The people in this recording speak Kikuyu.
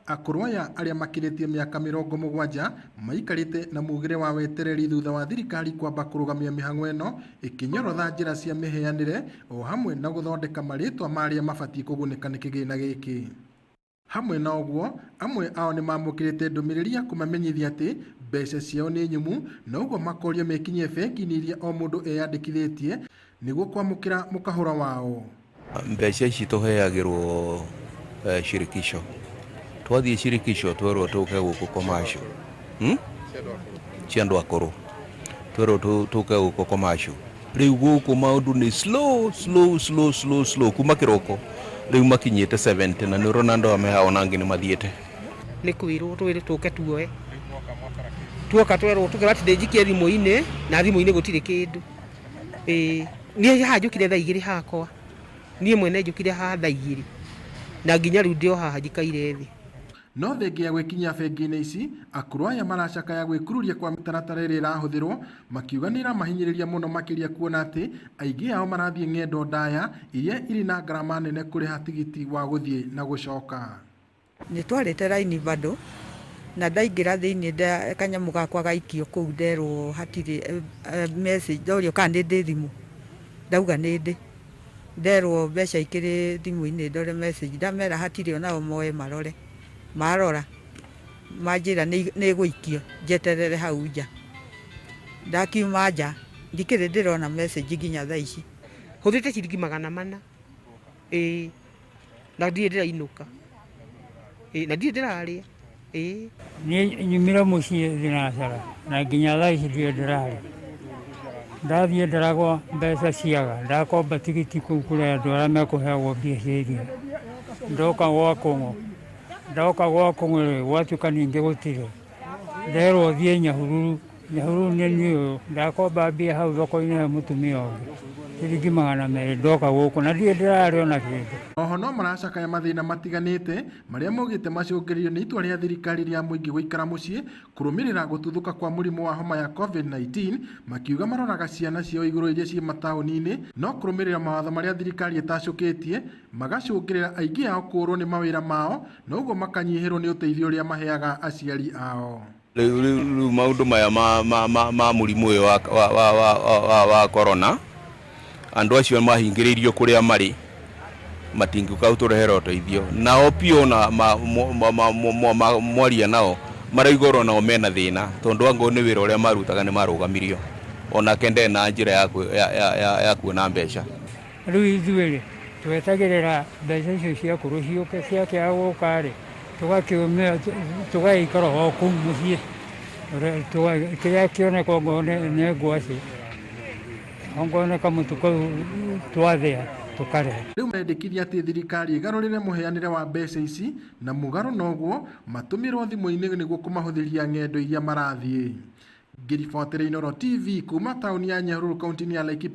Akũrũ aya arĩa makĩrĩtie mĩaka 70 maikarĩte na mugĩre wa wetereri thutha wa thirikari kwamba kũrũgamia mĩhang'o ĩno ĩkĩnyorotha njĩra cia mĩheanĩre o hamwe na gũthondeka marĩtwa ma arĩa mabatiĩ kũgunĩka nĩ kĩgĩna gĩkĩ. Hamwe na ũguo, amwe ao nĩ mamũkĩrĩte ndũmĩrĩri ya kũmamenyithia atĩ mbeca ciao nĩ nyumu na ũguo makorio mekinyie bengi-inĩ iria o mũndũ eyandĩkithĩtie nĩguo kwamũkĩra mũkahũra wao. Mbeca ici tũheagĩrwo shirikisho. Twathiĩ shirikisho twerwo tũke gũkũ commercial. Hmm? Cia andũ akũrũ. Twerwo tũke gũkũ commercial. Rĩu gũkũ maũndũ nĩ slow slow slow slow slow kuma kĩroko rĩu makinyĩte 70 na nĩ ũrona andũ aya me haha ona angĩ nĩ mathiĩte. Nĩ kwĩrwo twĩrĩ tũke tuoe. Tuoka twerwo tũkerwo atĩ ndĩnjikie thimũ-inĩ na thimũ-inĩ gũtirĩ kĩndũ. Ĩĩ niĩ haha njũkire thaa 2 hakwa. Niĩ mwene njũkire haha thaa 2 na nginya rĩu ndĩ o haha njikaire thĩ. No thengia ya gwĩkinyia bengi-inĩ ici, akũrũ aya maracakaya gwĩkururia kwa mĩtaratara ĩrĩa ĩrahũthĩrwo, makiuga nĩ ĩramahinyĩrĩria mũno makĩria kuona atĩ aingĩ ao marathiĩ ng'endo ndaya iria irĩ na ngarama nene kũrĩha tigiti wa gũthiĩ na gũcoka. Nĩ twarĩte raini bado na ndaingĩra thĩinĩ kanyamũ gakwa gaikio kũu nderwo hatirĩ message, ndorio kana nĩ ndĩ thimũ, ndauga nĩ ndĩ. Nderwo mbeca ikĩrĩ thimũ-inĩ ndore message, ndamera hatirĩ onao moe marore, marora manjĩra nĩ ĩgũikio njeterere hau nja. Ndakiuma nja ndikĩrĩ ndĩrona message nginya thaa ici. Hũthĩrĩte ciringi 400 ĩĩ na ndirĩ ndĩrainũka ĩĩ na ndirĩ ndĩrarĩa ĩĩ. Niĩ nyumire mũciĩ thinacara na nginya thaa ici ndirĩ ndĩrarĩa. Ndathiĩ ndaragwo mbeca ciaga, ndakomba tigiti kũu kũrĩ andũ arĩa mekũheagwo mbia cia irio. Ndoka gwa Kũng'ũ, ndoka gwa Kũng'ũ rĩ, gwatuĩka ningĩ gũtirĩ. Nderwo thiĩ Nyahururu, Nyahururu nĩ niĩ ũyũ, ndakomba mbia hau thoko-inĩ he mũtumia ũngĩ, ciringi 200 ndoka gũkũ na ndirĩ ndĩrarĩa ona kĩndũ. Oho no maracakaya mathĩna matiganĩte marĩa maugĩte macũngĩrĩirio nĩ itua rĩa thirikari rĩa mũingĩ gũikara mũciĩ kũrũmĩrĩra gũtuthũka kwa mũrimũ wa homa ya COVID-19, makiuga maroraga ciana ciao igũrũ iria ciĩ mataũni-inĩ no kũrũmĩrĩra mawatho marĩa thirikari ĩtacũkĩtie magacũngĩrĩra aingĩ ao kũũrwo nĩ mawĩra mao na ũguo makanyihĩrwo nĩ ũteithio ũrĩa maheaga aciari ao. Rĩu maũndũ maya ma mũrimũ ũyũ wa corona, andũ acio mahingĩrĩirio kũrĩa marĩ matingĩũka gũtũrehera ũteithio. Nao piũ ona mwaria nao maraigua oro nao mena thĩna tondũ angorwo nĩ wĩra ũrĩa marutaga nĩ marũgamirio, onake ndarĩ na njĩra ya kuona mbeca. Rĩu ithuĩ rĩ, twetagĩrĩra mbeca icio cia akũrũ ciũke, ciakĩaga gũka rĩ, tũgakĩũmĩra tũgagĩikara o kũu mũciĩ, kĩrĩa kĩoneka okorwo nĩ ngwacĩ, okorwo nĩ kamũtu kau twathĩa tũkarĩa. Rĩu marendekithia atĩ thirikari ĩgarũrĩre mũheanĩre wa mbeca ici na mũgarũ na ũguo matũmĩrwo thimũ-inĩ nĩguo kũmahũthĩria ng'endo iria marathiĩ. Ngĩribotera Inooro TV kuma taũni ya Nyahururu kaunti-inĩ ya Laikipia.